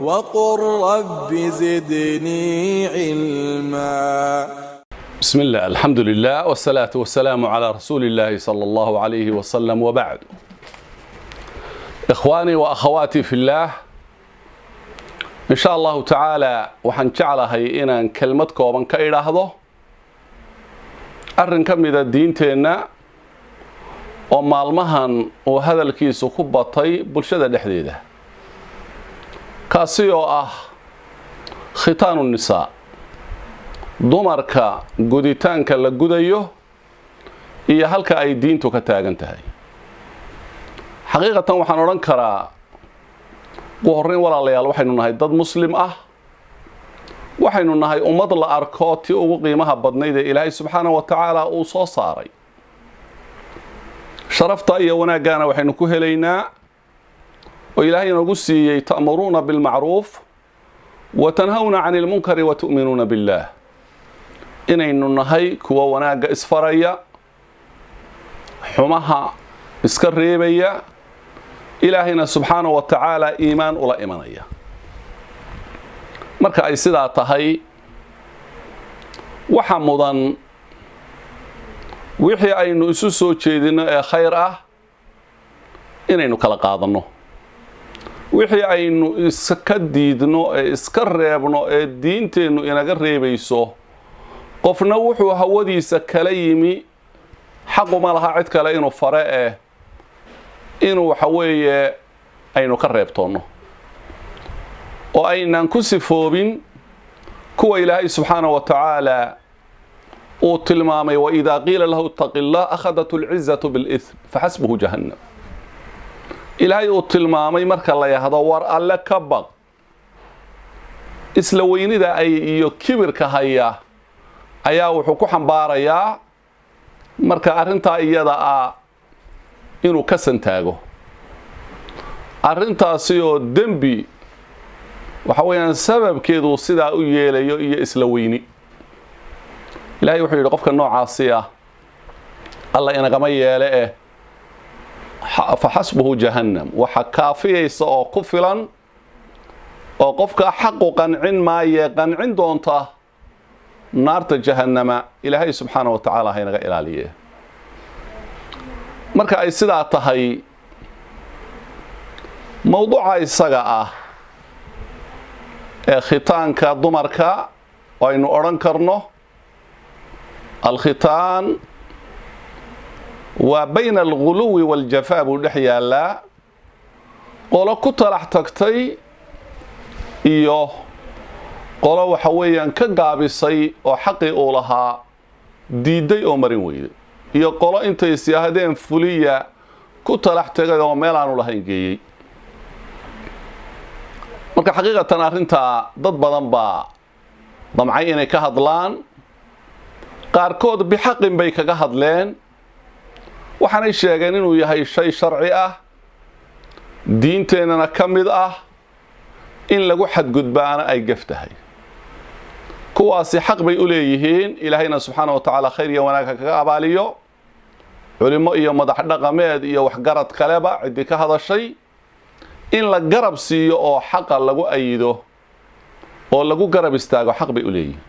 وقل رب زدني علما. بسم الله، الحمد لله، والصلاة والسلام على رسول الله صلى الله عليه وسلم، وبعد. إخواني وأخواتي في الله، إن شاء الله تعالى waxaan jeclahay inaan kelmad kooban ka idhaahdo arrin ka mida diinteenna oo maalmahan uu hadalkiisu ku batay bulshada dhexdeeda, kaasi oo ah khitaanu nisaa, dumarka guditaanka la gudayo iyo halka ay diintu ka taagan tahay. Xaqiiqatan waxaan odhan karaa ugu horreyn, walaalayaal, waxaynu nahay dad Muslim ah, waxaynu nahay ummad la arko tii ugu qiimaha badnayd ee Ilaahay subxaana wa tacaala uu soo saaray. Sharafta iyo wanaaggaana waxaynu ku helaynaa oo Ilaahay inoogu siiyey تأمرون بالمعروف وتنهون عن المنكر وتؤمنون بالله, inaynu nahay kuwa wanaagga isfaraya, xumaha iska reebaya, Ilaahayna subxaana wa tacaala iimaan ula imanaya. Marka ay sidaa tahay, waxa mudan wixii aynu isu soo jeedinno ee khayr ah inaynu kala qaadanno, wixii aynu iska diidno ee iska reebno ee diinteennu inaga reebayso. Qofna wuxuu hawadiisa kala yimi xaquma laha cid kale inuu fare eh inuu waxa weeye aynu ka reebtoonno oo aynaan ku sifoobin kuwa Ilaahay subxaana wa tacaala uu tilmaamay: وإذا قيل له اتق الله أخذته العزة بالإثم فحسبه جهنم. Ilaahay uu tilmaamay marka la yahdo "War Alle ka baq", isla weynida ay iyo kibirka haya ayaa wuxuu ku xambaarayaa marka arrintaa iyada ah inuu ka santaago arrintaasi oo dembi waxa weeyaan sababkeedu sidaa u yeelayo iyo isla weyni. Ilahay wuxuu yidhi qofka noocaasi ah, Alla inagama yeele eh, فحسبه جهنم, waxa kaafiyaysa oo ku filan oo qofka xaqu qancin maaye qancin doonta naarta Jahannama. Ilaahay subxaana wa tacaala haynaga ilaaliye. Marka ay sidaa tahay, mowduuca isaga ah ee khitaanka dumarka oo aynu odhan karno الختان waa بين الغلو والجفاء buu dhex yaallaa, qolo ku talax tagtay iyo qolo waxa weeyaan ka gaabisay oo xaqii uu lahaa diiday oo marin weyday, iyo qolo intay siyaahdeen fuliya ku talax tegay oo meel aanu lahayn geeyey. Marka xaqiiqatan arrintaa dad badan baa damcay inay ka hadlaan. Qaarkood بحق bay kaga hadleen, waxaanay sheegeen inuu yahay shay sharci ah, diinteennana ka mid ah, in lagu xadgudbaana ay gef tahay. Kuwaasi xaq bay u leeyihiin. Ilaahayna subxaana wa tacaala khayr iyo wanaag ha kaga abaaliyo culimo iyo madax dhaqameed iyo waxgarad kaleba ciddii ka hadashay. In la garab siiyo oo xaqa lagu ayido oo lagu garab istaago xaq bay u leeyihiin.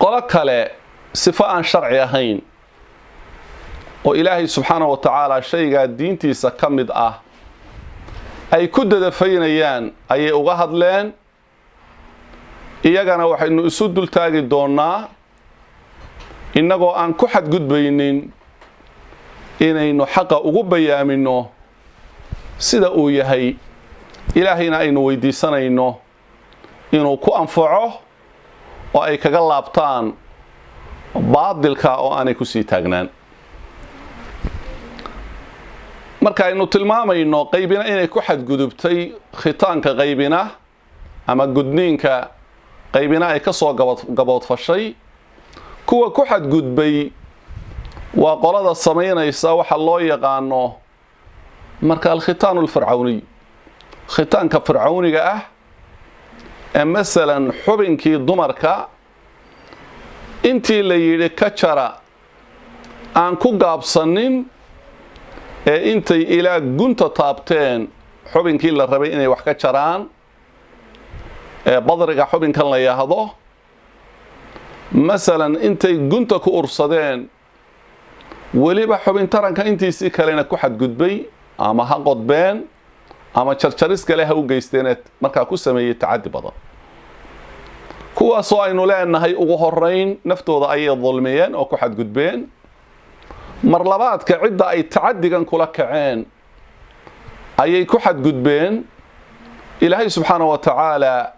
Qolo kale sifo aan sharci ahayn oo Ilaahay subxaana wa tacaala shaygaa diintiisa ka mid ah ay ku dadafaynayaan ayay uga hadleen. Iyagana waxaynu isu dultaagi doonnaa, innagoo aan ku xadgudbaynin, inaynu xaqa ugu bayaaminno sida uu yahay, Ilaahayna aynu weydiisanayno inuu ku anfaco oo ay kaga laabtaan baadilka oo aanay kusii taagnaan. Marka aynu tilmaamayno qaybina inay ku xadgudubtay khitaanka, qaybina ama gudniinka, qaybina ay ka soo gaboodfashay, kuwa ku xadgudbay waa qolada samaynaysa waxa loo yaqaano marka الختان الفرعوني, khitaanka fircawniga ah ee masalan xubinkii dumarka intii la yidhi ka jara aan ku gaabsanin ee intay ilaa gunta taabteen. Xubinkii la rabay inay wax ka jaraan ee badriga xubinkan la yidhaahdo, masalan intay gunta ku ursadeen, weliba xubin taranka intiisii kalena ku xadgudbay, ama ha qodbeen ama jarjaris kale ha u geysteenee markaa ku sameeyey tacaddi badan, kuwaasoo aynu leenahay ugu horeyn naftooda ayay dulmiyeen oo ku xadgudbeen. Mar labaadka cidda ay tacaddigan kula kaceen ayay ku xadgudbeen. Ilaahay subxaana wa tacaala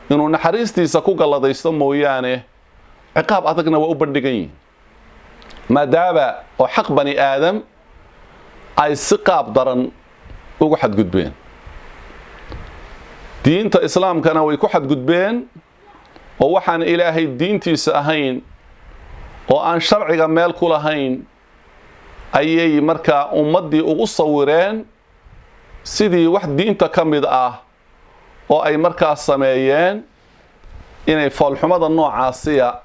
inuu naxariistiisa ku galladaysto mooyaane, ciqaab adagna waa u bandhigan yihin, maadaama oo xaq bani aadam ay si qaab daran ugu xadgudbeen. Diinta islaamkana way ku xadgudbeen, oo waxaan Ilaahay diintiisa ahayn oo aan sharciga meel ku lahayn ayay markaa ummaddii ugu sawireen sidii wax diinta ka mid ah, oo ay markaa sameeyeen inay foolxumada noocaasiya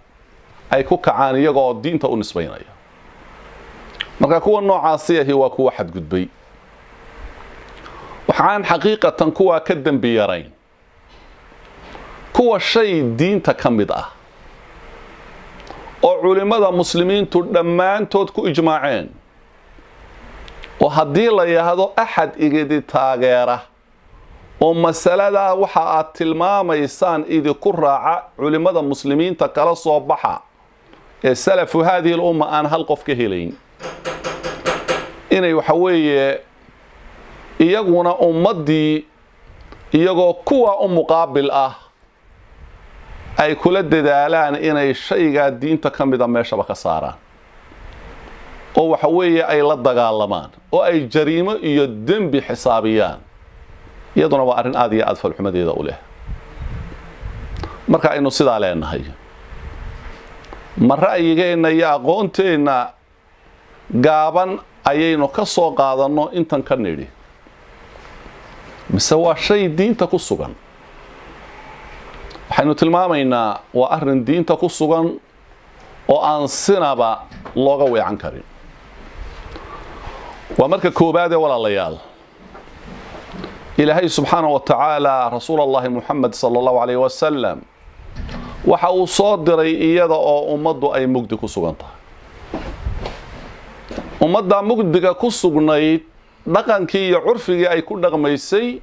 ay ku kacaan iyagoo diinta u nisbaynaya. Marka kuwa noocaasiyahi waa kuwa xadgudbay. Waxaan xaqiiqatan kuwaa ka dembi yarayn kuwa shay diinta ka mid ah oo culimmada muslimiintu dhammaantood ku ijmaaceen, oo haddii la yidhaahdo axad igidi taageera oo masaladaa waxa aad tilmaamaysaan idinku raaca, culimmada muslimiinta kala soo baxa ee salafu haadihi lumma aan hal qof ka helayn, inay waxa weeye iyaguna ummaddii iyagoo kuwa u muqaabil ah ay kula dadaalaan inay shaygaa diinta ka mida meeshaba ka saaraan, oo waxa weeye ay la dagaalamaan oo ay jariimo iyo dembi xisaabiyaan, iyaduna waa arrin aada iyo aada falxumadeeda u leh. Marka aynu sidaa leenahay, ma ra'yigeenna iyo aqoonteenna gaaban ayaynu ka soo qaadanno intan ka nidhi, mise waa shay diinta ku sugan? Waxaynu tilmaamaynaa waa arrin diinta ku sugan oo aan sinaba looga weecan karin. Waa marka koobaad ee, walaalayaal, Ilaahay subxaana wa tacaala rasuul Allahi Muxamed sala Allahu calayh wasalam waxa uu soo diray iyada oo ummaddu ay mugdi ku sugan tahay. Ummaddaa mugdiga ku sugnayd, dhaqankii iyo curfigii ay ku dhaqmaysay,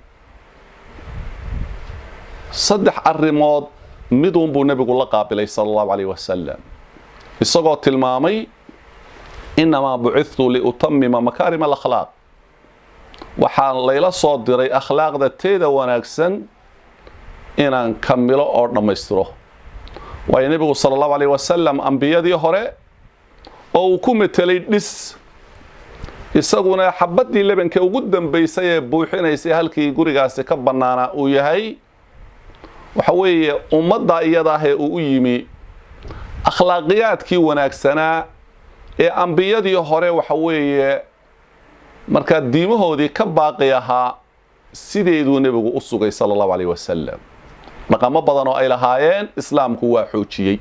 saddex arrimood miduunbuu nebigu la qaabilay sala Allahu calayh wasalam, isagoo tilmaamay: "Innamaa bucithtu liutamima makaarim alakhlaaq", waxaan layla soo diray akhlaaqda teeda wanaagsan inaan kamilo oo dhammaystiro. Waayo, nebigu sala Allahu alayh wasalam ambiyadii hore oo uu ku metelay dhis, isaguna xabaddii lebanka ugu dambaysay ee buuxinaysay halkii gurigaasi ka bannaanaa uu yahay, waxa weeye ummadda iyada ah ee uu u yimi akhlaaqiyaadkii wanaagsanaa ee ambiyadii hore waxa weeye markaa diimahoodii ka baaqi ahaa sideeduu nebigu u sugay sala Allahu alayh wasalam. Dhaqamo badan oo ay lahaayeen islaamku waa xoojiyey,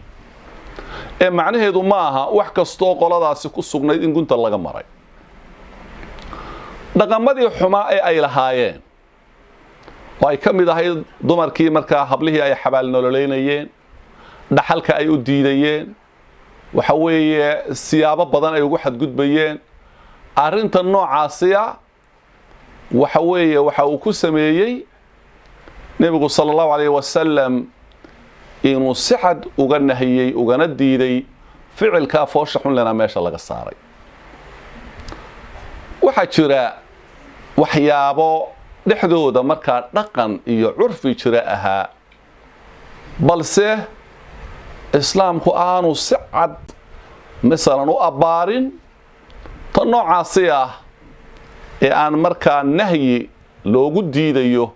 ee macnaheedu ma aha wax kastoo qoladaasi ku sugnayd in gunta laga maray. Dhaqamadii xumaa ee ay lahaayeen oo ay ka mid ahayd dumarkii markaa hablihii ay xabaal nololeynayeen, dhaxalka ay u diidayeen, waxa weeye siyaabo badan ay ugu xadgudbayeen, arrinta noocaasiya waxa weeye waxa uu ku sameeyey nebigu sala Allahu alayh wasalam inuu si xad uga nahiyey, ugana diiday, ficilkaa foosha xun lena meesha laga saaray. Waxaa jira waxyaabo dhexdooda markaa dhaqan iyo curfi jira ahaa, balse islaamku aanu si cad masalan u abbaarin. Ta noocaasi ah ee aan markaa nahyi loogu diidayo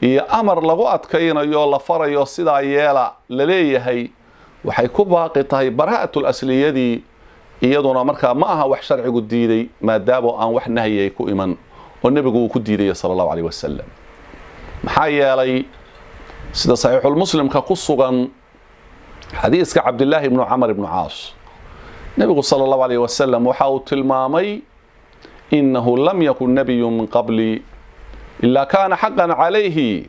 iyo amar lagu adkaynayo, la farayo sidaa yeela la leeyahay, waxay ku baaqi tahay bara'atul asliyadii. Iyaduna markaa ma aha wax sharcigu diiday, maadaama aan wax nahyay ku iman oo nebigu uu ku diidaya sala Allahu alayh wasalam. Maxaa yeelay, sida saxiixulmuslimka ku sugan xadiiska Cabdillaahi ibnu Camar ibnu Caas, nebigu sala Allahu alayh wasalam waxa uu tilmaamay: "Innahu lam yakun nabiyun min qabli Ilaa kaana xaqan calayhi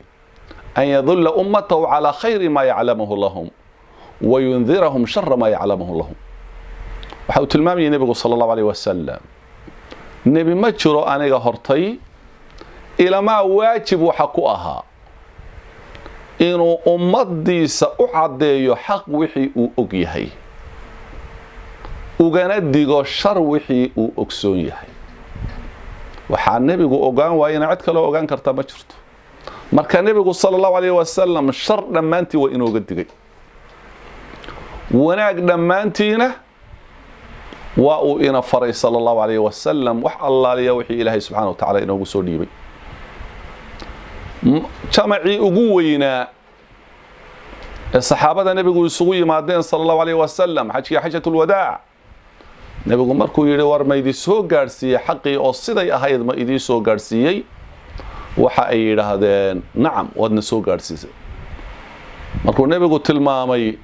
an yadulla ummatahu calaa khayri maa yaclamuhu lahum wayundirahum shara maa yaclamuhu lahum. Waxa uu tilmaamayay nebigu sala allahu alayh wasalam, nebi ma jiro aniga hortay ilamaa waajib waxa ku ahaa inuu ummaddiisa u caddeeyo xaq wixii uu og yahay, ugana digo shar wixii uu ogsoon yahay. Waxaa nebigu ogaan waayena cid kaloo ogaan kartaa ma jirto. Marka nebigu sala allahu alayh wasalam shar dhammaantii waa inooga digay, wanaag dhammaantiina waa uu ina faray sala allahu alayh wasalam, wax allaaliya wixii ilaahay subxana wa tacala inoogu soo dhiibay. Jamacii ugu weynaa ee saxaabada nebigu isugu yimaadeen sala allahu alayh wasalam, xajkii xajatulwadaac, nebigu markuu yidhi war ma idii soo gaadhsiiyey xaqii oo siday ahayd ma idii soo gaadhsiiyey, waxa ay yidhaahdeen nacam, waadna soo gaadhsiisay. Markuu nebigu tilmaamay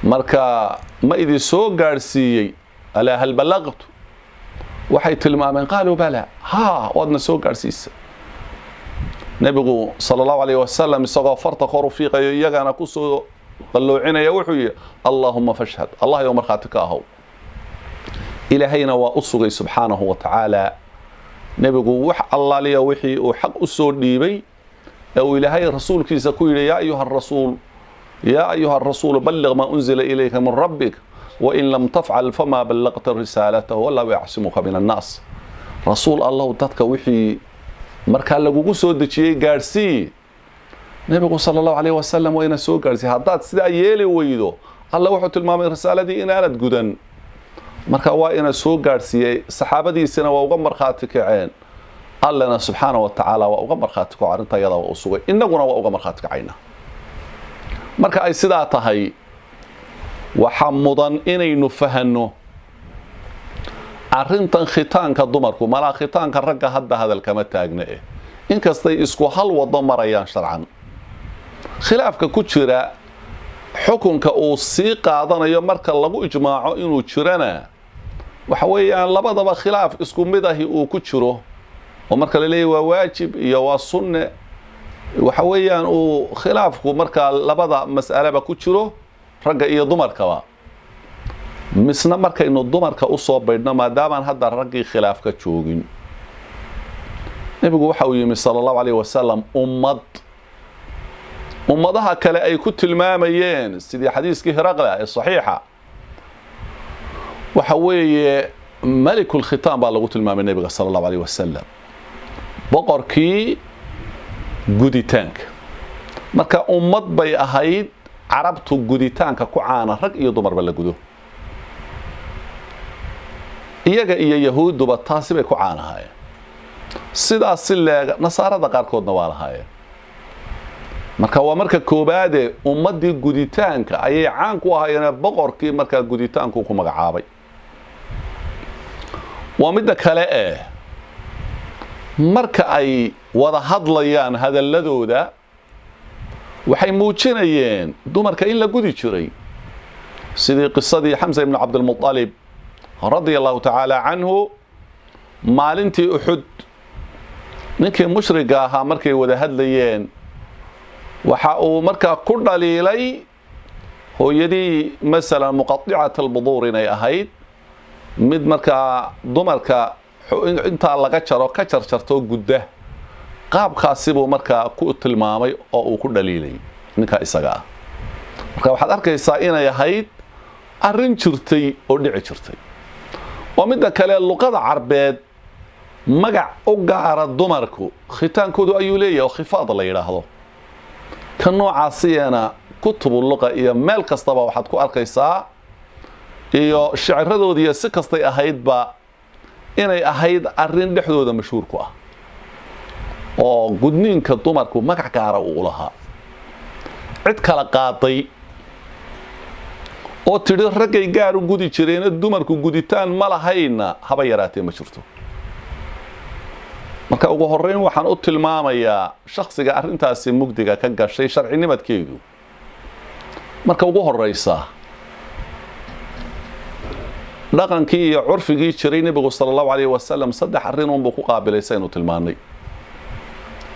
marka ma idii soo gaadhsiiyey, alaa hal ballaqtu, waxay tilmaameen qaaluu bala, haa, waadna soo gaadhsiisay. Nebigu sala allahu alayh wasalam isagoo farta kor u fiiqayo iyagana ku soo qalloocinaya wuxuu yidhi allaahuma fashhad, allah yow markhaati ka ahow. Ilaahayna waa u sugay subxaanahu wa tacaala. Nebigu wax allaaliya wixii uu xaq u soo dhiibay ee uu ilaahay rasuulkiisa ku yidhi yaa ayuha rasuul, yaa ayuha rasuulu balliq maa unzila ilayka min rabbik wain lam tafcal famaa ballaqta risaalatahu wallahu yacsimuka min annaas. Rasuul allow, dadka wixii markaa lagugu soo dejiyey gaadhsii. Nebigu sala allahu alayh wasalam waa ina soo gaadhsiiy. Haddaad sidaa yeeli weydo, alla wuxuu tilmaamay risaaladii inaanad gudan. Marka waa ina soo gaadhsiiyey, saxaabadiisina waa uga markhaati kaceen, allana subxaana wa tacaala waa uga markhaati kaco, arrinta ayadaa waa u sugay, innaguna waa uga markhaati kacayna. Marka ay sidaa tahay, waxaa mudan inaynu fahanno arrintan khitaanka dumarku. Malaa khitaanka ragga hadda hadalkama taagna eh, inkastay isku hal wado marayaan sharcan, khilaafka ku jira xukunka uu sii qaadanayo marka lagu ijmaaco inuu jirana waxa weeyaan labadaba khilaaf isku mid ahi uu ku jiro, oo marka la leeyahy waa waajib iyo waa sunne, waxa weeyaan uu khilaafku markaa labada mas'aleba ku jiro, ragga iyo dumarkaba. Misna markaynu dumarka usoo baydhno, maadaamaan hadda raggii khilaafka joogin, nebigu waxa uu yimi sala allahu alayh wasalam ummad ummadaha kale ay ku tilmaamayeen, sidii xadiiskii Hiraqla ee saxiixa, waxa weeye malikulkhitaam baa lagu tilmaamay nebiga sala allahu alayh wasalam, boqorkii guditaanka. Marka ummad bay ahayd carabtu guditaanka ku caana, rag iyo dumarba la gudo, iyaga iyo yahuudduba taasi bay ku caan ahaayeen. Sidaas si leega nasaarada qaarkoodna waa lahaayeen. Marka waa marka koobaade ummaddii guditaanka ayay caan ku ahaayeen, boqorkii markaa guditaanku ku magacaabay. Waa midda kale eh, marka ay wada hadlayaan hadalladooda waxay muujinayeen dumarka in la gudi jiray, sidii qisadii Xamsa ibnu Cabdilmuطalib radia allahu tacaala canhu maalintii Uxud, ninkii mushriga ahaa markay wada hadlayeen waxa uu markaa ku dhaliilay hooyadii masalan muqadicat albuduur inay ahayd, mid markaa dumarka intaa laga jaro ka jarjarto gudda. Qaabkaasi buu markaa ku tilmaamay oo uu ku dhaliilay ninkaa isaga ah. Marka waxaad arkaysaa inay ahayd arrin jirtay oo dhici jirtay. Oo midda kale, luqada carbeed magac u gaara dumarku khitaankoodu ayuu leeyahay oo khifaad la yidhaahdo. Ka noocaasiyana kutubu luqa iyo meel kastaba waxaad ku arkaysaa, iyo shiciradoodiiyo si kastay ahaydba inay ahayd arrin dhexdooda mashhuur ku ah, oo gudniinka dumarku magac gaara uu lahaa. Cid kala qaaday oo tidhi raggay gaar u gudi jireena dumarku guditaan ma lahayna haba yaraatee ma jirto. Marka ugu horreyn waxaan u tilmaamayaa shaksiga arrintaasi mugdiga ka gashay sharcinimadkeedu. Marka ugu horeysa, dhaqankii iyo curfigii jiray nebigu sala allahu alayh wasalam saddex arrin unbuu ku qaabilay saynu tilmaanay.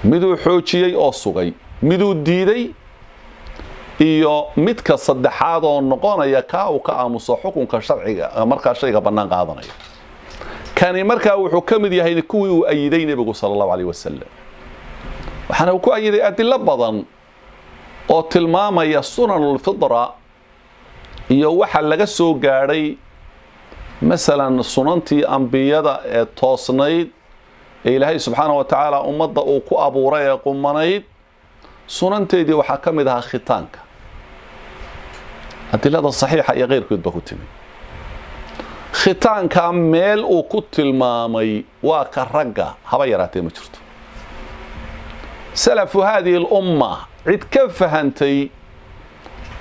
Miduu xoojiyey oo sugay, miduu diiday, iyo midka saddexaad oo noqonaya kaa uu ka aamuso xukunka sharciga markaa shayga bannaan qaadanaya. Kani markaa wuxuu ka mid yahay kuwii uu ayiday nebigu sala allahu alayh wasalam, waxaana uu ku ayiday adilo badan oo tilmaamaya sunanulfitra iyo waxa laga soo gaadhay, masalan sunantii ambiyada ee toosnayd ee Ilaahay subxaana wa tacaala ummadda uu ku abuuray ee qumanayd. Sunanteedii waxaa ka mid ahaa khitaanka, adilada saxiixa iyo keyrkood ba ku timi. Khitaanka meel uu ku tilmaamay waa ka ragga haba yaraatee ma jirto. Salafu haadihi alumma cid ka fahantay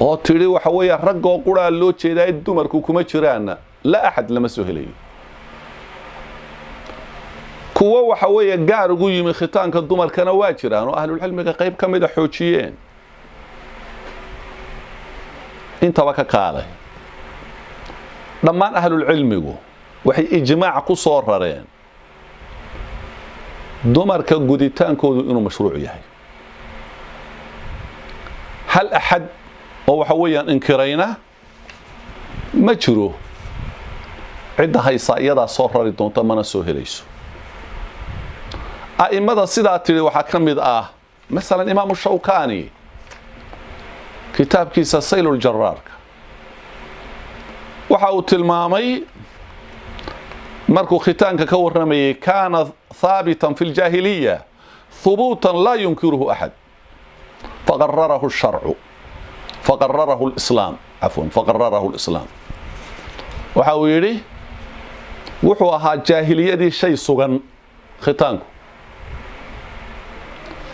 oo tidhi waxa weeye raggoo quraa loo jeedaa, dumarku kuma jiraanna, la axad lama soo helayo. Kuwo waxa weeye gaar ugu yimi khitaanka dumarkana waa jiraan oo ahlulcilmiga qayb ka mida xoojiyeen. Intaba ka kaalay, dhammaan ahlulcilmigu waxay ijmaac ku soo rareen dumarka guditaankoodu inuu mashruuc yahay. Hal axad oo waxa weeyaan inkirayna ma jiro. Cidda haysaa iyadaa soo rari doonta, mana soo helayso. A'imada sidaa tidhi waxaa ka mid ah masalan Imaamu Shawkani, kitaabkiisa Sayluljaraarka waxa uu tilmaamay markuu khitaanka ka warramayay: "Kaana haabitan fi ljaahiliya hubuutan laa yunkiruhu axad, faqararahu sharcu, faqararahu lislaam, cafwan, faqararahu lislaam." Waxa uu yidhi wuxuu ahaa jaahiliyadii shay sugan khitaanku.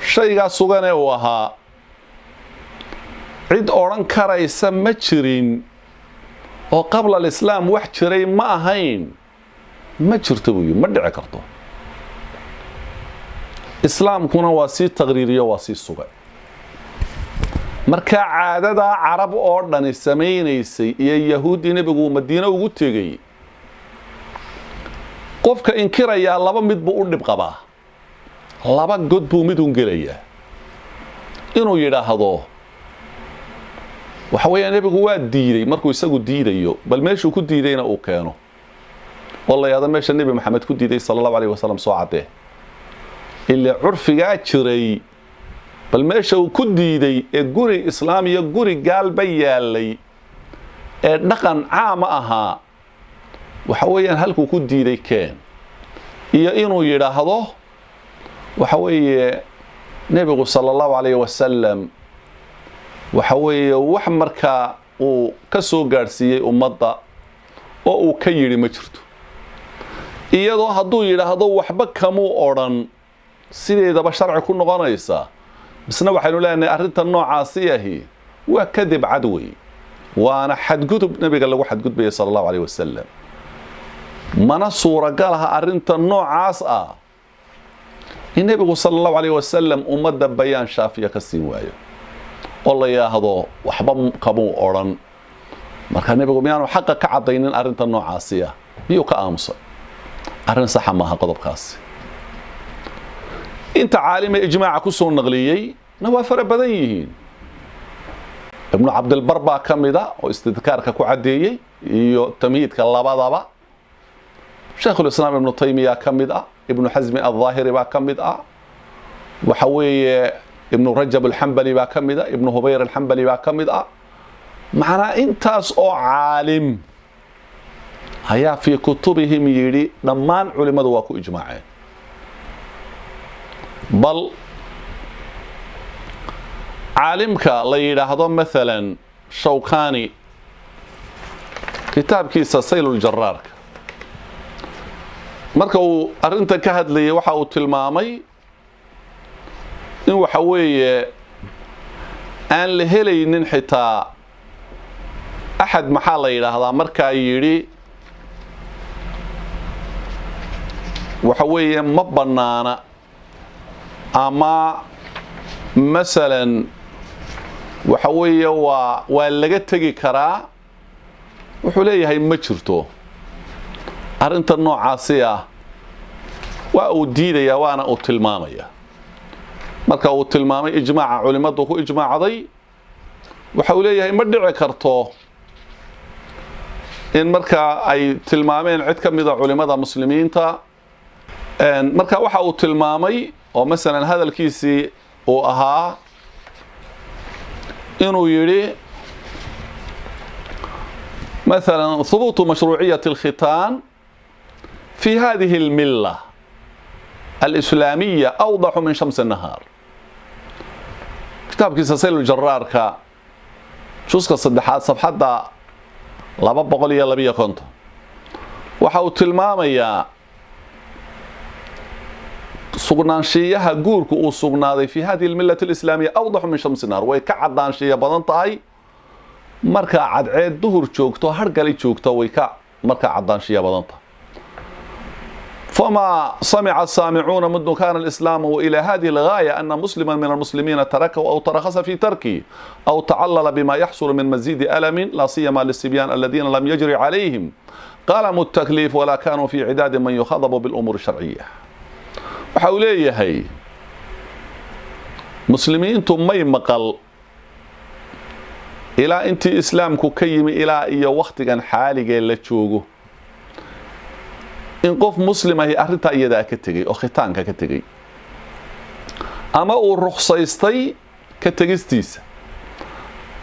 Shaygaa suganee uu ahaa cid odhan karaysa ma jirin, oo qabla alislaam wax jiray ma ahayn ma jirto buu yidhi, ma dhici karto. Islaamkuna waa sii taqriiriyo, waa sii sugay. Marka caadadaa Carab oo dhani samaynaysay iyo Yahuuddii nebigu Madiine ugu tegey, qofka inkirayaa laba mid buu u dhib qabaa, laba god buu midun gelayaa: inuu yidhaahdo waxa weeya nebigu waa diiday, markuu isagu diidayo bal meeshuu ku diidayna uu keeno, oo la yidhahdo meesha Nebi Maxamed ku diiday sala allahu alayh wasalam soo caddee, ilaa curfigaa jiray bal meesha uu ku diiday ee guri islaam iyo guri gaalba yaalay ee dhaqan caama ahaa, waxa weeyaan halkuu ku diiday keen, iyo inuu yidhaahdo waxa weeye nebigu sala allahu alayh wasalam waxa weeye wax markaa uu ka soo gaadhsiiyey ummadda oo uu ka yidhi ma jirto. Iyadoo hadduu yidhaahdo waxba kamuu odhan sideedaba sharci ku noqonaysa, misna waxaynu leenahay arrinta noocaasi ahi waa kadib cad wey, waana xadgudub nebiga lagu xadgudbaya sala allahu alayh wasalam. Mana suuragalaha arrinta noocaas ah in nebigu sala allahu alayh wasalam ummadda bayaan shaafiya ka siin waayo oo la yidhaahdo waxba kamuu odhan. Marka nebigu miyaanu xaqa ka caddaynin arrinta noocaasi ah? Miyuu ka aamusay? Arrin saxa maaha qodobkaasi. Inta caalime ijmaaca ku soo naqliyey na waa fara badan yihiin. Ibnu Cabdilbar baa ka mida oo istidkaarka ku caddeeyey iyo Tamhiidka labadaba. Shaykhulislaam Ibnu Taymiya ka mid ah, Ibnu Xasmi Aldaahiri baa ka mid ah, waxa weeye Ibnu Rajab Alxambali baa ka mid ah, Ibnu Hubayr Alxambali baa ka mid ah. Macnaa intaas oo caalim ayaa fii kutubihim yidhi dhammaan culimmadu waa ku ijmaaceen. Bal caalimka la yidhaahdo maalan Shawkani, kitaabkiisa Sayluljaraarka marka uu arrintan ka hadlayay waxa uu tilmaamay in waxa weeye aan la helaynin xitaa axad maxaa la yidhaahdaa markaa yidhi waxa weeye ma bannaana, ama masalan waxa weeye waa laga tegi karaa. Wuxuu leeyahay ma jirto arrinta noocaasi ah, waa uu diidayaa waana uu tilmaamaya. Marka uu tilmaamay ijmaaca culimadu ku ijmaacday, waxa uu leeyahay ma dhici karto in markaa ay tilmaameen cid ka mida culimada muslimiinta. Marka waxa uu tilmaamay oo masalan hadalkiisii uu ahaa inuu yidhi مثلا ثبوت مشروعية الختان في هذه الملة الإسلامية أوضح من شمس النهار. كتاب سيل الجرارka juska saddexaad safxadda 252 waxa uu tilmaamayaa sugnaanshiyaha guurku uu sugnaaday fi hadihi almillati alislaamiya awdaxu min shamsi naar, way ka caddaanshiya badan tahay markaa cadceed duhur joogto hargali joogto, way ka markaa caddaanshiya badan tahay. فما سمع السامعون منذ كان الإسلام وإلى هذه الغاية أن مسلما من المسلمين تركه أو ترخص في تركه أو تعلل بما يحصل من مزيد ألم، لا سيما للصبيان الذين لم يجري عليهم قلم التكليف ولا كانوا في عداد من يخاطب بالأمور الشرعية. وحوليه مسلمين may maqal ilaa intii islaamku ka yimi ilaa iyo wakhtigan xaaligee la joogo in qof muslim ahi arrintaa iyadaa ka tegey oo khitaanka ka tegey ama uu rukhsaystay ka tegistiisa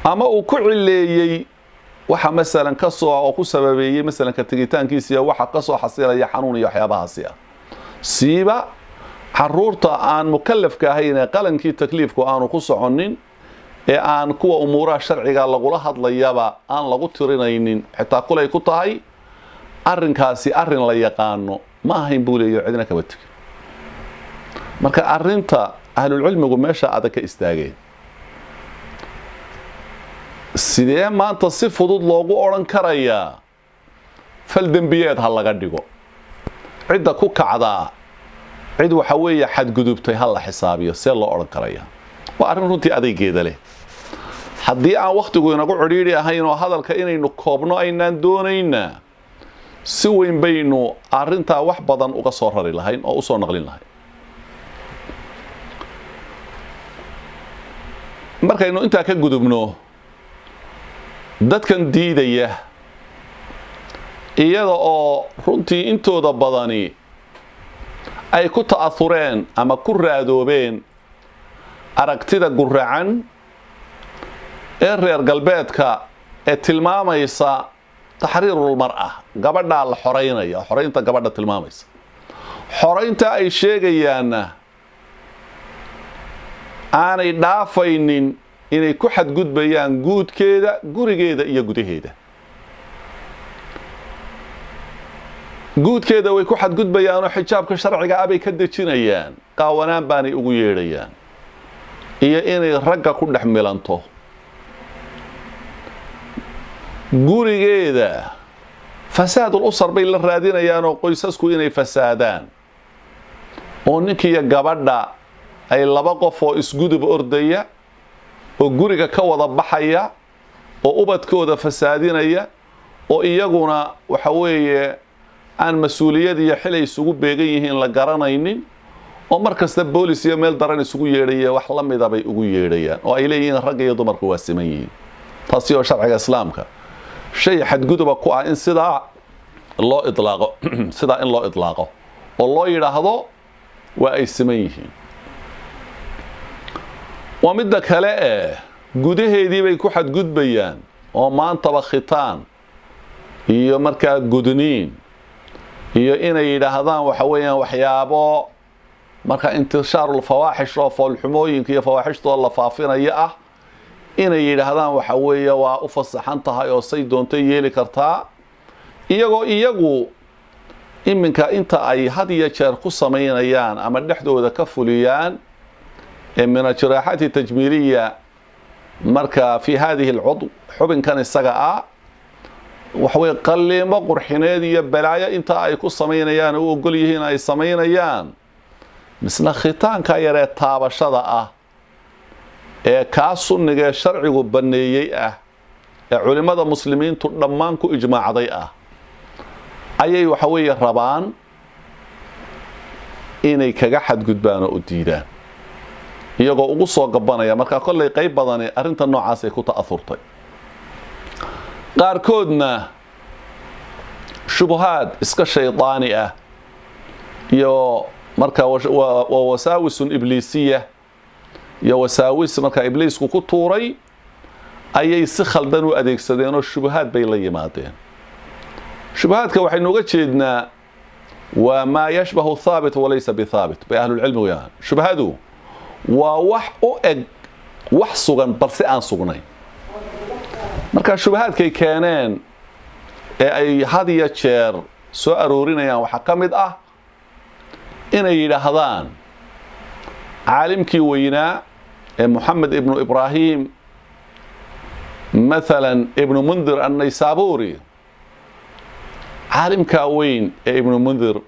ama uu ku cileeyey waxa masalan ka soo oo ku sababeeyey masalan ka tegitaankiisa iyo waxa ka soo xasilaya xanuun iyo waxyaabahaasi ah, siiba caruurta aan mukallafka ahayn ee qalankii takliifku aanu ku soconin ee aan kuwa umuuraha sharciga lagula hadlayaba aan lagu tirinaynin, xitaa kulay ku tahay arrinkaasi arrin la yaqaano ma ahayn buu leeyahay, cidna kama tegin. Marka arrinta ahlulcilmigu meesha adag ka istaageen, sidee maanta si fudud loogu odhan karayaa fal dembiyeed ha laga dhigo, cidda ku kacdaa cid waxa weeye xadgudubtay ha la xisaabiyo, see loo odhan karayaa? Waa arrin runtii adaygeeda leh. Haddii aan wakhtigu inagu cidhiidhi ahayn oo hadalka inaynu koobno aynaan doonaynaa, si weyn baynu arrintaa wax badan uga soo rari lahayn oo usoo naqlin lahayn. Markaynu intaa ka gudubno, dadkan diidaya iyada oo runtii intooda badani ay ku ta'athureen ama ku raadoobeen aragtida guracan ee reer galbeedka ee tilmaamaysa taxriirul mar'a, gabadhaa la xoreynaya, xoreynta gabadha tilmaamaysa, xoreynta ay sheegayaanna aanay dhaafaynin inay ku xadgudbayaan guudkeeda, gurigeeda iyo gudaheeda. Guudkeeda way ku xadgudbayaan oo xijaabka sharciga ah bay ka dejinayaan, qaawanaan baanay ugu yeedhayaan iyo inay ragga ku dhex milanto. Gurigeeda fasaadul usar bay la raadinayaan oo qoysasku inay fasaadaan oo ninkiiyo gabadha ay laba qof oo isgudub ordaya oo guriga ka wada baxaya oo ubadkooda fasaadinaya oo iyaguna waxa weeye aan mas-uuliyad iyo xil ay isugu beegan yihiin la garanaynin oo mar kasta boolis iyo meel daran isugu yeedhaya wax la mida bay ugu yeedhayaan oo ay leeyihiin ragga iyo dumarku waa siman yihiin. Taasi oo sharciga islaamka shay xadguduba ku ah in sidaa loo idlaaqo, sidaa in loo idlaaqo oo loo yidhaahdo waa ay siman yihiin. Waa midda kale ee gudaheedii bay ku xadgudbayaan oo maantaba khitaan iyo markaa gudniin iyo inay yidhaahdaan waxa weeyaan waxyaabo marka intishaarul fawaaxish oo foolxumooyinka iyo fawaaxishtoo la faafinaya ah inay yidhaahdaan waxa weeye waa u fasaxan tahay oo say doontay yeeli kartaa, iyagoo iyagu iminka inta ay had iyo jeer ku samaynayaan ama dhexdooda ka fuliyaan ee min ajiraaxaati tajmiiliya marka fi hadihi alcudw xubinkan isaga ah waxaweye qalliimo qurxineed iyo balaayo inta ay ku samaynayaan oo u ogol yihiin ay samaynayaan, misna khitaanka yaree taabashada ah ee kaa sunniga ee sharcigu banneeyey ah ee culimmada muslimiintu dhammaan ku ijmaacday ah ayay waxa weeye rabaan inay kaga xadgudbaan oo u diidaan. Iyagoo ugu soo gabanaya marka kollay qayb badani arrinta noocaas ay ku ta'aurtay. Qaarkoodna shubuhaad iska shaydaani ah iyo marka waa wasaawisun ibliisiya iyo wasaawis markaa ibliisku ku tuuray ayay si khaldan u adeegsadeen oo shubuhaad bay la yimaadeen. Shubuhaadka waxaynu uga jeednaa waa maa yashbahu thaabit walaysa bithaabit bay ahlulcilmigu yahaan. Shubhadu waa wax u eg wax sugan balse aan sugnayn. Marka shubahaadkay keeneen ee ay had iyo jeer soo aroorinayaan waxaa ka mid ah inay yidhaahdaan caalimkii weynaa ee Moxamed ibnu Ibraahim, mathalan Ibnu Mundir annaysaburi, caalimkaa weyn ee Ibnu Mundir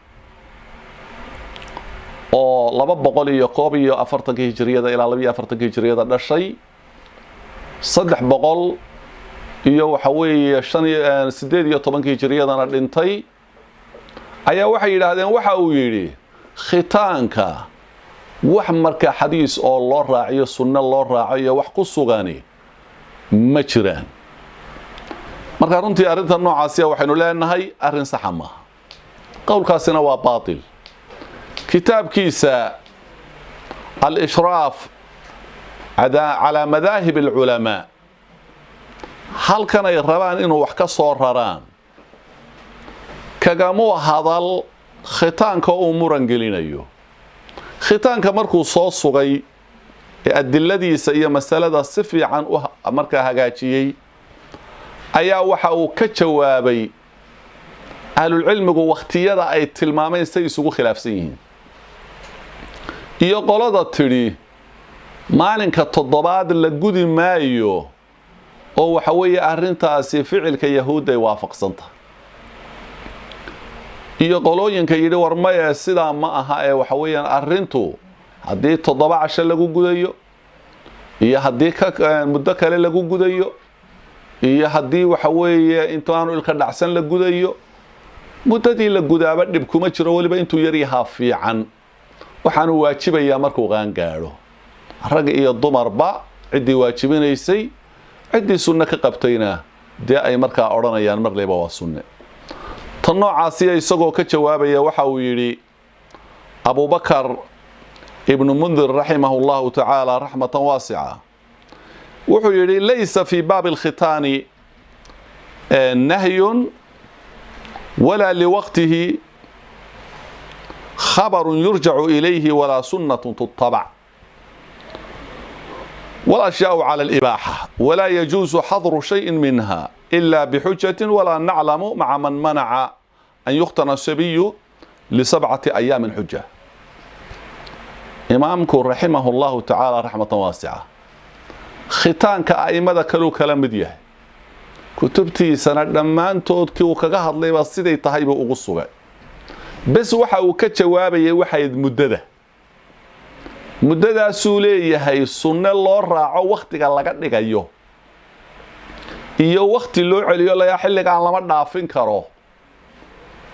oo 241-kii hijiriyada ilaa 42-kii hijiriyada dhashay, 300 iyo waxa weeye 18-kii hijiriyadana dhintay, ayaa waxay yidhaahdeen waxa uu yidhi khitaanka wax marka xadiis oo loo raaciyo, sunno loo raaco iyo wax ku sugani ma jiraan. Marka runtii arrinta noocaasiya waxaynu leenahay arrin saxa maaha, qowlkaasina waa baatil. Kitaabkiisa al-ishraaf calaa madaahib alculamaa, halkan ay rabaan inuu wax ka soo raraan, kagamuu hadal khitaanka uu muran gelinayo. Khitaanka markuu soo sugay ee adiladiisa iyo masalada si fiican u markaa hagaajiyey, ayaa waxa uu ka jawaabay ahlulcilmigu wakhtiyada ay tilmaameen say isugu khilaafsan yihiin, iyo qolada tidhi maalinka toddobaad la gudi maayo oo waxa weeye arrintaasi ficilka yahuudda ay waafaqsan tahay, iyo qolooyinka yidhi war maye, sidaa ma aha, ee waxa weeyaan arrintu haddii 7 casho lagu gudayo iyo haddii ka muddo kale lagu gudayo iyo haddii waxa weeye intaanu ilka dhacsan la gudayo, muddadii la gudaaba dhib kuma jiro, weliba intuu yaryahaa fiican, waxaanu waajibayaa markuu qaan gaadho. Rag iyo dumarba ciddii waajibinaysay, ciddii sunno ka qabtayna dee ay markaa odhanayaan marleyba waa sunne. Tan noocaasiya isagoo ka jawaabaya waxa uu yidhi Abubakar Ibnu Mundir raximahu llahu tacaala raxmatan waasica, wuxuu yidhi laysa fii baabi alkhitaani nahyun walaa liwaqtihi khabarun yurjacu ilayhi walaa sunnatun tutabac, والأشياء على الإباحة ولا يجوز حظر شيء منها إلا بحجة، ولا نعلم مع من منع أن يختن الصبي ل7 أيام حجة. إمامك رحمه الله تعالى رحمة واسعة khitaanka a'imada kaluu kala mid yahay, kutubtiisana dhammaantood kii uu kaga hadlaybaa siday tahay buu ugu sugay. Bes waxa uu ka jawaabayay waxayd muddada, muddadaasuu leeyahay sunne loo raaco wakhtiga laga dhigayo iyo wakhti loo celiyo layaa xilligaan lama dhaafin karo,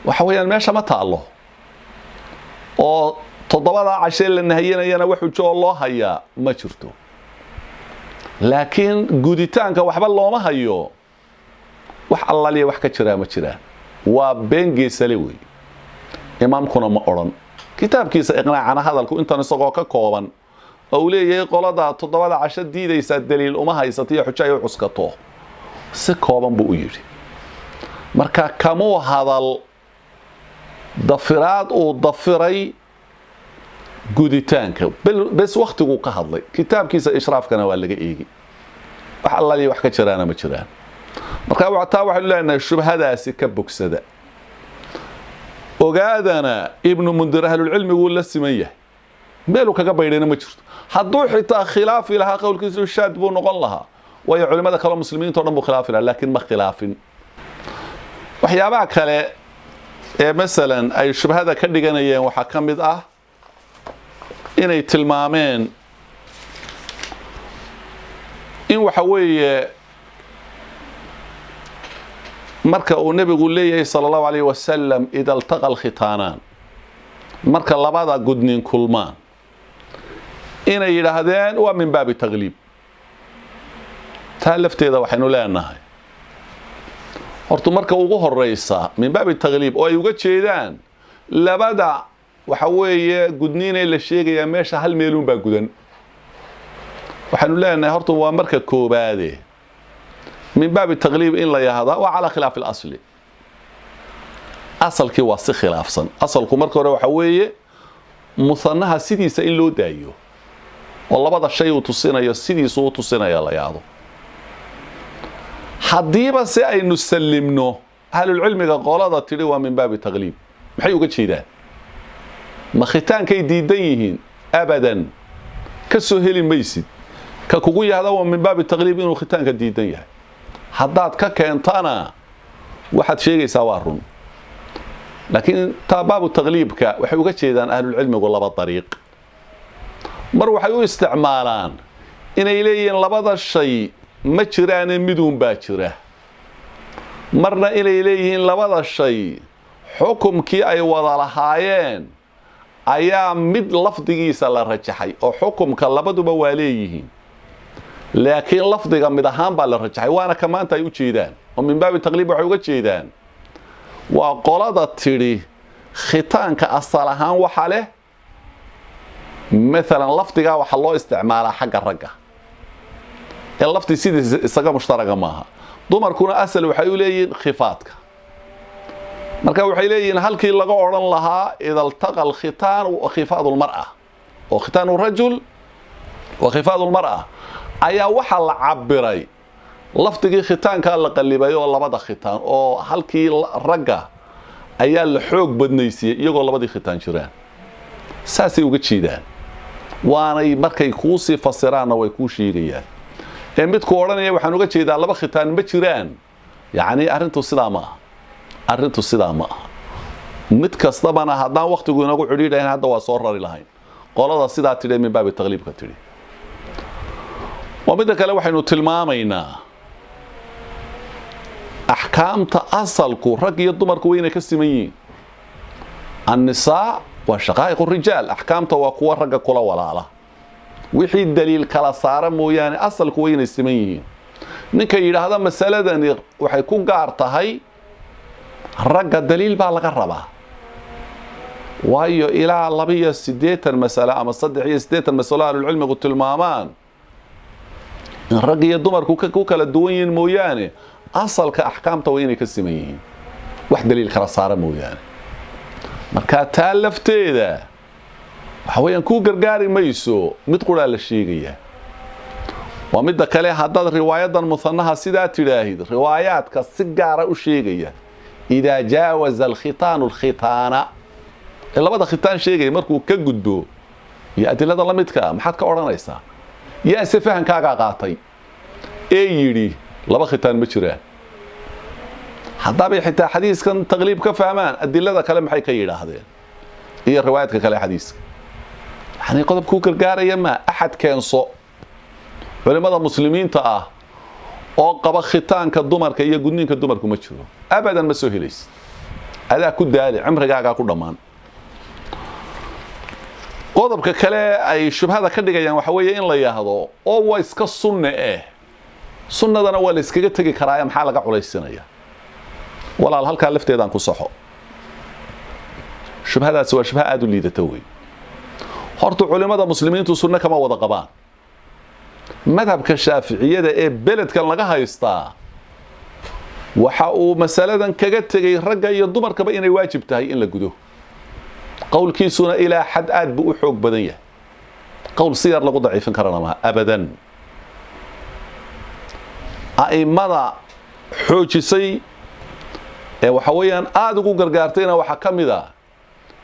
waxa weeyaan meesha ma taallo, oo 7-daa cashee la nahiyinayana wax xujo oo loo hayaa ma jirto. Laakiin guditaanka waxba looma hayo, wax allaliya wax ka jiraa ma jiraan, waa been geesale wey. Imaamkuna ma odhan kitaabkiisa iqnaacana hadalku intan isagoo ka kooban oo uu leeyahay qolada 7-da casho diidaysaa daliil uma haysato iyo xujo ay u cuskato, si kooban buu u yidhi. Marka kamuu hadal dafiraad uu dafiray guditaanka, bes waktiguu ka hadlay. Kitaabkiisa ishraafkana waa laga eegi, wax allaliya wax ka jiraana ma jiraan. Marka taa waxaynu leenahay shubhadaasi ka bogsada, ogaadana Ibnu Mundir ahlulcilmiguu la siman yahay, meeluu kaga baydhayna ma jirto. Hadduu xitaa khilaafi lahaa qowlkiisu shaad buu noqon lahaa, waayo culimada kaleo muslimiinta o dhan buu khilaafi lahaa, laakiin ma khilaafin. Waxyaabaha kale ee masalan ay shubhada ka dhiganayeen waxaa ka mid ah inay tilmaameen in waxa weeye marka uu nebigu leeyahay sala allahu alayh wasalam ida altaqa alkhitaanaan, marka labada gudnin kulmaan, Inay yidhaahdeen waa min baabi tagliib, taa lafteeda waxaynu leenahay horta marka ugu horeysa min baabi tagliib oo ay uga jeedaan labada waxa weeye gudniinay la sheegayaa meesha hal meeluun baa gudan. Waxaynu leenahay horta waa marka koobaade min baabi tagliib in la yahdaa waa calaa khilaafi alasli, asalkii waa si khilaafsan. Asalku marka hore waxa weeye musanaha sidiisa in loo daayo oo labada shay uu tusinayo sidiisu u tusinaya la yahdo. Haddiiba si aynu sallimno ahlulcilmiga qolada tidhi waa min baabi tagliib, maxay uga jeedaan? Ma khitaankay diidan yihiin? Abadan ka soo heli maysid ka kugu yahda waa min baabi tagliib inuu khitaanka diidan yahay. Haddaad ka keentana waxaad sheegaysaa waa run, laakiin taa baabu tagliibka waxay uga jeedaan ahlulcilmigu laba dariiq. Mar waxay u isticmaalaan inay leeyihiin labada shay ma jiraane miduun baa jira, marna inay leeyihiin labada shay xukumkii ay wada lahaayeen ayaa mid lafdigiisa la rajaxay, oo xukumka labaduba waa leeyihiin laakiin lafdiga mid ahaan baa la rajaxay. Waana ka maanta ay u jeedaan oo min baabi taqliib waxay uga jeedaan waa qolada tidhi khitaanka asal ahaan waxa leh maalan lafdigaa waxaa loo isticmaalaa xagga ragga ee lafdi sidiisa isaga mushtaraga maaha, dumarkuna asal waxay u leeyihiin khifaadka. Marka waxay leeyihiin halkii laga odhan lahaa ida altaqa alkhitaan wa khifaadu lmar'a oo khitaanu rajul wa khifaadu lmar'a ayaa waxaa la cabiray lafdigii khitaankaa la qalibay oo labada khitaan oo halkii ragga ayaa la xoog badnaysiiyey iyagoo labadii khitaan jiraan. Saasay uga jeedaan, waanay markay kuusii fasiraanna way kuu sheegayaan. Ee midku odhanaya waxaan uga jeedaa laba khitaan ma jiraan, yacni arrintu sidaa ma aha, arrintu sidaa ma aha. Mid kastabana haddaan waktigu inagu cidhiidhayn hadda waa soo rari lahayn qolada sidaa tidhi min baabi taqliibka tidhi. Waa midda kale waxaynu tilmaamaynaa axkaamta asalku rag iyo dumarku waynay ka siman yihiin. Annisaa waa shaqaa'iqu rijaal, axkaamta waa kuwa ragga kula walaala, wixii daliil kala saara mooyaane asalku waynay siman yihiin. Ninka yidhaahda masaladani waxay ku gaar tahay ragga daliil baa laga rabaa, waayo ilaa 82 masalo ama 83 masalo ahlulcilmigu tilmaamaan in rag iyo dumarku ku kala duwan yihiin mooyaane asalka axkaamta waa inay ka siman yihiin, wax daliil kala saara mooyaane. Marka taa lafteeda waxa weeyaan kuu gargaari mayso, mid quraa la sheegayaa. Waa midda kale haddaad riwaayadan muhanaha sidaa tidhaahid, riwaayaadka si gaara u sheegaya idaa jaawaza alkhitaanu alkhitaana ee labada khitaan sheegaya markuu ka gudbo iyo adilada la midka ah maxaad ka odhanaysaa? Yaa se fahankaagaa qaatay ee yidhi laba khitaan ma jiraan? Haddaabay xitaa xadiiskan taqliib ka fahmaan adilada kale maxay ka yidhaahdeen iyo riwaayaadka kale xadiiska? Yani qodobkuu gargaaraya maa axad keenso culimmada muslimiinta ah oo qaba khitaanka dumarka iyo gudniinka dumarku ma jiro, abadan ma soo helaysid, adaa ku daali, cimrigaagaa ku dhammaan. Qodobka kale ay shubhada ka dhigayaan waxa weeye in la yidhaahdo oo waa iska sunne eh, sunnadana waa la iskaga tegi karaa, maxaa laga culaysinaya? Walaal halkaa lafteedaan ku saxo, shubhadaasi waa shubha aada u liidata wey. Horta culimmada muslimiintu sunno kama wada qabaan. Madhabka shaaficiyada ee beledkan laga haystaa waxa uu masaladan kaga tegey ragga iyo dumarkaba inay waajib tahay in la gudo, qowlkiisuna ilaa xad aad buu u xoog badan yahay, qowl si yar lagu daciifin karana maha abadan. A'immada xoojisay ee waxa weeyaan aada ugu gargaartayna waxaa ka mid a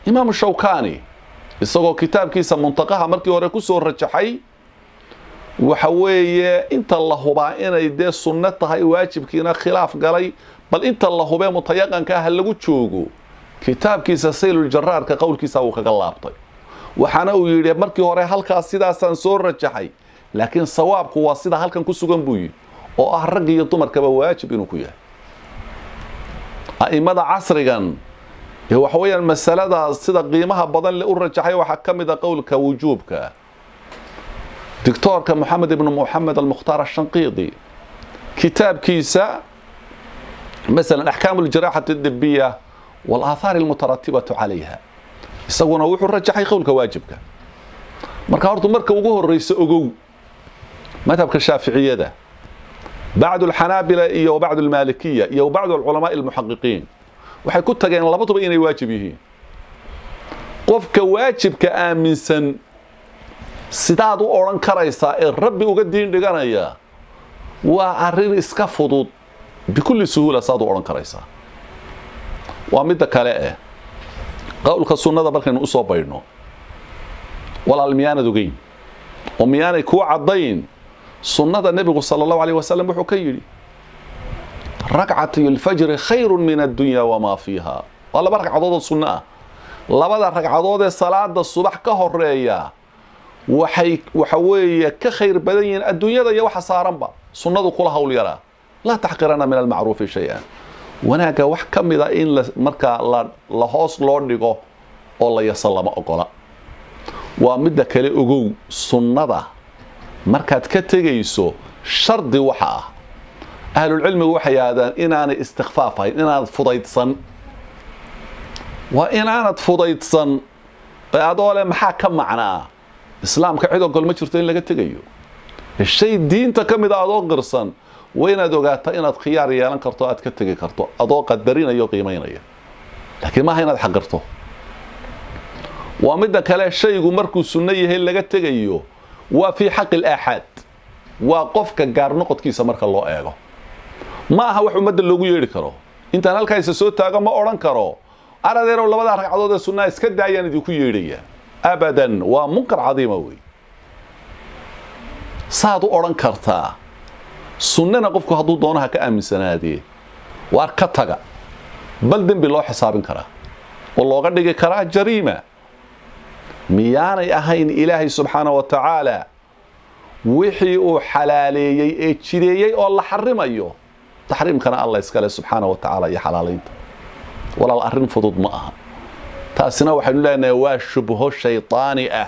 imaamu Shawkani, isagoo kitaabkiisa Muntaqaha markii hore ku soo rajaxay waxa weeye inta la hubaa inay dee sunno tahay, waajibkiina khilaaf galay, bal inta la hubee mutayaqanka ah lagu joogo, kitaabkiisa Sayluljaraarka qowlkiisa wuu kaga laabtay, waxaana uu yidhi markii hore halkaas sidaasaan soo rajaxay, laakiin sawaabku waa sida halkan ku sugan buu yidhi, oo ah rag iyo dumarkaba waajib inuu ku yahay. A'immada casrigan ee waxa weeyaan masalada sida qiimaha badan le u rajaxay waxaa ka mid a qowlka wujuubka Doctoorka Moxamed ibnu Moxamed Almukhtaar Ashanqiidi kitaabkiisa masalan Axkaamu Aljiraaxati Adibiya walaathaar almutaratibatu calayha, isaguna wuxuu rajaxay qowlka waajibka. Marka horta marka ugu horeysa ogow madhabka Shaaficiyada, bacdu Alxanaabila iyo bacdu Almaalikiya iyo bacdu alculamaai almuxaqiqiin waxay ku tageen labaduba inay waajib yihiin. Qofka waajibka aaminsan sidaad u odhan karaysaa ee Rabbi uga diin dhiganaya waa arrin iska fudud, bikulli suhuula saad u odhan karaysaa? Waa midda kale eh, qowlka sunnada markaynu usoo baydhno, walaal, miyaanad ogeyn oo miyaanay kuu caddayn sunnada Nebigu sala Allahu alayh wasalam wuxuu ka yidhi: "Rakcatu lfajri khayru min addunya wamaa fiiha"? Waa laba ragcadood oo sunno ah. Labada ragcadood ee salaada subax ka horeeya waxay waxa weeye ka khayr badan yihiin adduunyada iyo waxa saaranba. Sunnadu kula hawl yaraa. Laa taxqirana min almacruufi shay-an, wanaagga wax ka mida in la markaa la hoos loo dhigo oo la yaso lama ogola. Waa midda kale, ogow, sunnada markaad ka tegayso shardi waxa ah, ahlulcilmigu waxay yidhahdaan, inaanay istikfaaf ahayn, inaanad fudaydsan. Waa inaanad fudaydsan ee adoo le maxaa ka macnaa Islaamka cid ogol ma jirto in laga tegayo shay diinta ka mid a. Adoo qirsan waa inaad ogaataa inaad khiyaar yeelan karto, aad ka tegi karto adoo qadarinaya o qiimaynaya, laakiin maaha inaad xaqirto. Waa midda kale, shaygu markuu sunno yahay laga tegayo waa fii xaqi alaaxaad, waa qofka gaar noqodkiisa marka loo eego. Ma aha wax ummadda loogu yeedhi karo. Intaan halkaa isa soo taago ma odhan karo: "Aradeerow, labadaa ragcadood ee sunnaa iska daayaan idinku yeedhaya." Abadan, waa munkar cadiima wey. Saad u odhan kartaa sunnana qofku hadduu doonaha ka aaminsanaadee waar ka taga, bal dembi loo xisaabin karaa oo looga dhigi karaa jariima? Miyaanay ahayn Ilaahay subxaana wa tacaala wixii uu xalaaleeyey ee jideeyey oo la xarimayo? Taxriimkana Alla iskale subxaana wa tacaala iyo xalaalaynta. Walaal, arrin fudud ma aha. Taasina waxaynu leenahay waa shubho shaydaani ah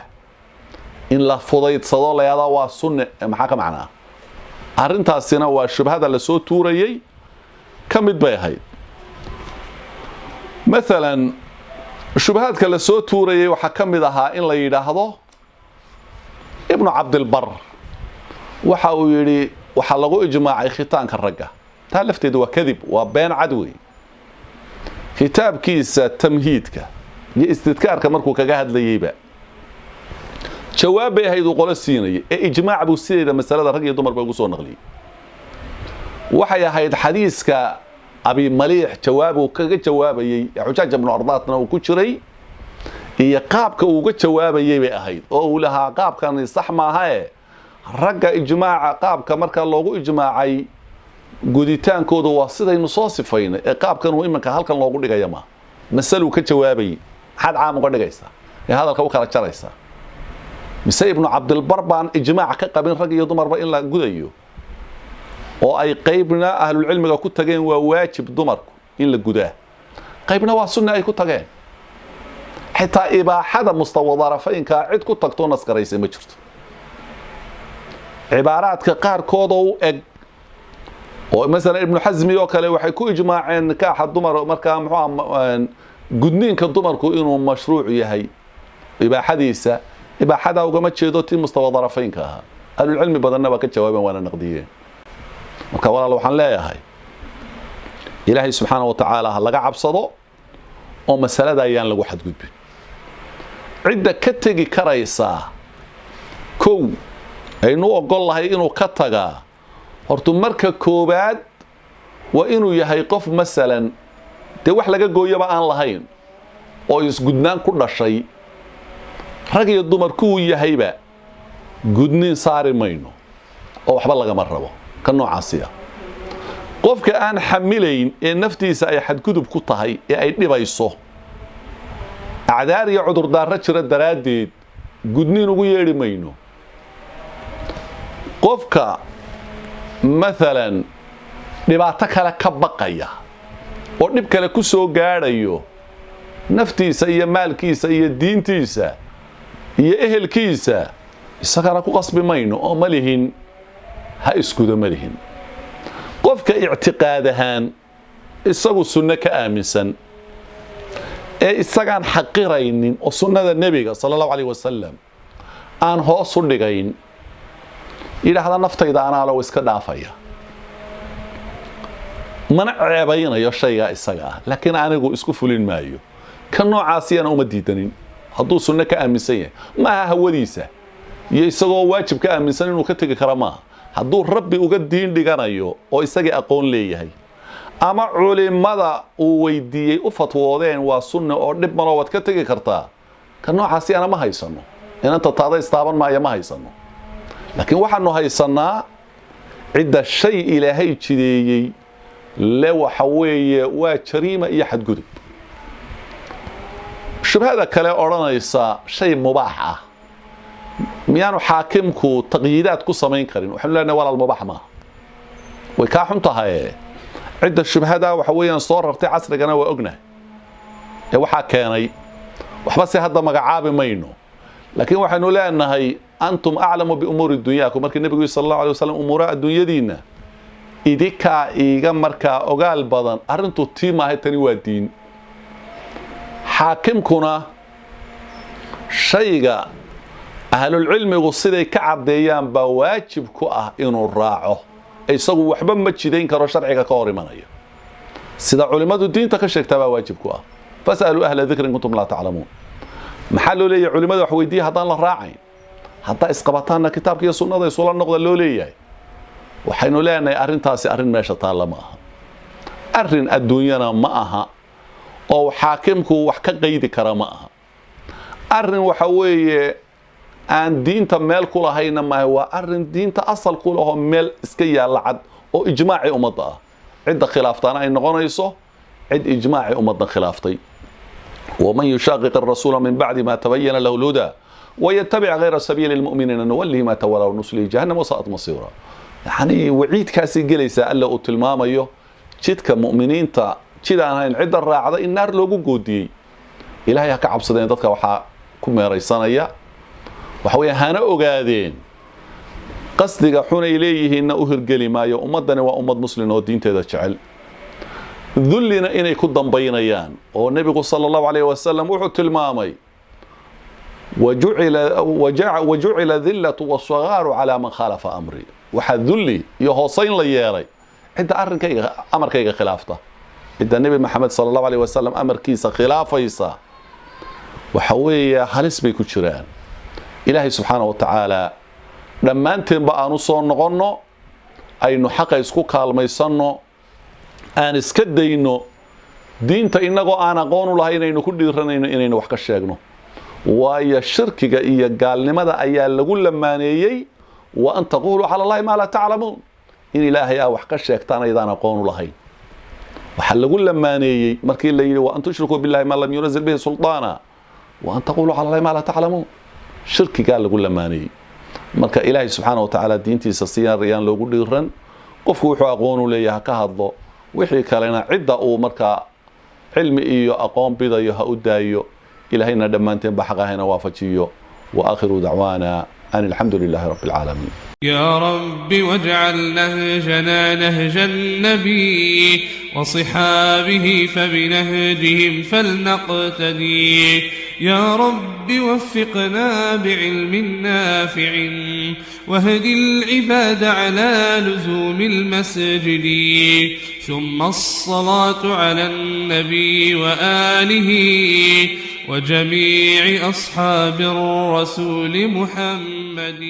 in la fudaydsado, la yahdaa waa sunne, maxaa ka macnaa? Arrintaasina waa shubhada lasoo tuurayey ka mid bay ahayd. Maalan, shubahaadka lasoo tuurayey waxaa ka mid ahaa in la yidhaahdo Ibnu Cabdilbar waxa uu yidhi waxaa lagu ijmaacay khitaanka ragga. Taa lafteedu waa kadib, waa been cad wey. Kitaabkiisa Tamhiidka iyo Istidkaarka markuu kaga hadlayeyba jawaab bay ahayd uu qolo siinayay ee ijmaac buu sideeda masalada rag iyo dumarba ugu soo naqliyey. Waxay ahayd xadiiska Abi Maliix jawaab uu kaga jawaabayey, Xujaaj ibnu Ardaatna uu ku jiray, iyo qaabka uu uga jawaabayey bay ahayd oo uu lahaa qaabkani sax maahae, ragga ijmaaca qaabka markaa loogu ijmaacay guditaankoodu waa sidaynu soo sifaynay ee qaabkan uu iminka halkan loogu dhigaya ma masaluu ka jawaabayey. Maxaad caam uga dhigaysaa ee hadalka u kala jaraysaa? Mise Ibnu Cabdilbar baan ijmaac ka qabin rag iyo dumarba in la gudayo, oo ay qaybna ahlulcilmiga ku tageen waa waajib dumarku in la gudaa, qaybna waa sunna ay ku tageen? Xitaa ibaaxada mustawa darafaynkaa cid ku tagtoo nasgaraysay ma jirto. Cibaaraadka qaarkood oo u eg oo masalan Ibnu Xasmi oo kale waxay ku ijmaaceen nikaaxa dumar, markaa muxuu gudniinka dumarku inuu mashruuc yahay ibaaxadiisa. Ibaaxada ugama jeedo tii mustawa darafaynka ahaa. Ahlulcilmi badanna waa ka jawaabeen waana naqdiyeen. Marka walaal, waxaan leeyahay Ilaahay subxaana wa tacaala ha laga cabsado oo masalada ayaan lagu xadgudbin. Cidda ka tegi karaysaa, kow, aynu ogol lahay inuu ka tagaa, horta marka koowaad waa inuu yahay qof masalan dee wax laga gooyaba aan lahayn oo isgudnaan ku dhashay. Rag iyo dumar kuwuu yahayba gudniin saari mayno oo waxba lagama rabo ka noocaasi ah. Qofka aan xamilayn ee naftiisa ay xadgudub ku tahay ee ay dhibayso, acdaar iyo cudurdaaro jira daraaddeed, gudniin ugu yeedhi mayno. Qofka maalan dhibaato kale ka baqaya oo dhib kale ku soo gaadhayo naftiisa iyo maalkiisa iyo diintiisa iyo ehelkiisa. Isagana ku qasbi mayno oo ma lihin ha isgudo, ma lihin. Qofka ictiqaad ahaan isagu sunno ka aaminsan ee isagaan xaqiraynin oo sunnada nebiga sala allahu calayh wasalam aan hoos u dhigayn, yidhaahda naftayda anaa low iska dhaafaya, mana ceebaynayo shaygaa isaga ah, laakiin anigu isku fulin maayo, ka noocaasiyana uma diidanin. Hadduu sunno ka aaminsan yahay, maaha hawadiisa iyo isagoo waajib ka aaminsan inuu ka tegi kara maaha. Hadduu Rabbi uga diin dhiganayo oo isagii aqoon leeyahay ama culimada uu weydiiyey u fatwoodeen waa sunna oo dhib maloo waad ka tegi kartaa, ka noocaasiyana ma haysano. Inanta taada istaaban maaya ma haysano, laakiin waxaanu haysanaa cidda shay Ilaahay jideeyey le waxa weeye waa jariima iyo xadgudub. Shubhada kale odhanaysa shay mubaax ah miyaanu xaakimku taqyiidaad ku samayn karin? Waxaanu leenahay walaal, mubaax maaha, way kaa xun tahay. Cidda shubhada waxa weeyaan soo rartay casrigana waa ognahay ee waxaa keenay, waxba se hadda magacaabi mayno, laakiin waxaynu leenahay antum aclamu biumuuri dunyaakum. Markii nebigu sala allahu alay wasalam umuuraha adduunyadiinna idinkaa iiga markaa ogaal badan, arrintu tii maahay, tani waa diin. Xaakimkuna shayga ahlulcilmigu siday ka caddeeyaan baa waajib ku ah inuu raaco. Isagu waxba ma jidayn karo sharciga ka hor imanaya. Sida culimmadu diinta ka sheegtaa baa waajib ku ah. Fas'aluu ahla dikri in kuntum laa taclamuun. Maxaa loo leeyahay culimada wax weydiiya haddaan la raacayn? Haddaa isqabataanna kitaabka iyo sunnada isula noqda loo leeyahay. Waxaynu leenahay arrintaasi arrin meesha taalla ma aha, arrin adduunyana ma aha oo xaakimku wax ka qaydi kara ma aha, arrin waxa weeye aan diinta meel ku lahayna maaha. Waa arrin diinta asal ku lahoo meel iska yaalla cad oo ijmaacii ummadda ah. Cidda khilaaftaana ay noqonayso cid ijmaacii ummadda khilaaftay. ومن يشاقق الرسول من بعد ما تبين له الهدى ويتبع غير سبيل المؤمنين نوله ما تولى ونصله جهنم وساءت مصيرا. يعني waciidkaasi gelaysaa Alla uu tilmaamayo jidka mu'miniinta jid aan ahayn cidda raacda in naar loogu goodiyey. Ilaahay ha ka cabsadeen dadka waxaa ku meeraysanaya. Waxa weeye hana ogaadeen qasdiga xun ay leeyihiinna u hirgeli maayo. Ummaddani waa ummad muslim oo diinteeda jecel, dullina inay ku dambaynayaan oo nebigu sala allahu calayhi wasalam wuxuu tilmaamay wajucila dillatu wasagaaru calaa man khaalafa amri. Waxaa dulli iyo hoosayn la yeelay cidda arrinkayga amarkayga khilaafta. Cidda Nebi Maxamed sala allahu alayh wasalam amarkiisa khilaafaysa waxa weeye halis bay ku jiraan. Ilaahay subxaana wa tacaala dhammaanteenba aanu soo noqonno, aynu xaqa isku kaalmaysanno, aan iska dayno diinta innagoo aan aqoon u lahay inaynu ku dhiiranayno inaynu wax ka sheegno. Waayo shirkiga iyo gaalnimada ayaa lagu lamaaneeyey wa an taquuluu cala allahi maa laa taclamuun, in Ilaahay aa wax ka sheegtaan aydaan aqoon u lahayn. Waxaa lagu lamaaneeyey markii la yidhi wa an tushrikuu billahi maa lam yunazil bihi sulطaana wa an taquuluu cala allahi maa laa taclamuun, shirkigaa lagu lamaaneeyey. Marka Ilaahay subxaana wa tacaala diintiisa siyaan riyaan loogu dhiiran. Qofku wuxuu aqoon u leeyahay ha ka hadlo, wixii kalena cidda uu markaa cilmi iyo aqoon bidayo ha u daayo. Ilaahayna dhammaanteen ba xaq ahayna waafajiyo. Wa aakhiru dacwaana an alxamdu lilaahi rabbi alcaalamiin. يا رب واجعل نهجنا نهج النبي وصحابه فبنهجهم فلنقتدي. يا رب وفقنا بعلم نافع واهد العباد على لزوم المسجد. ثم الصلاة على النبي وآله وجميع أصحاب الرسول محمد.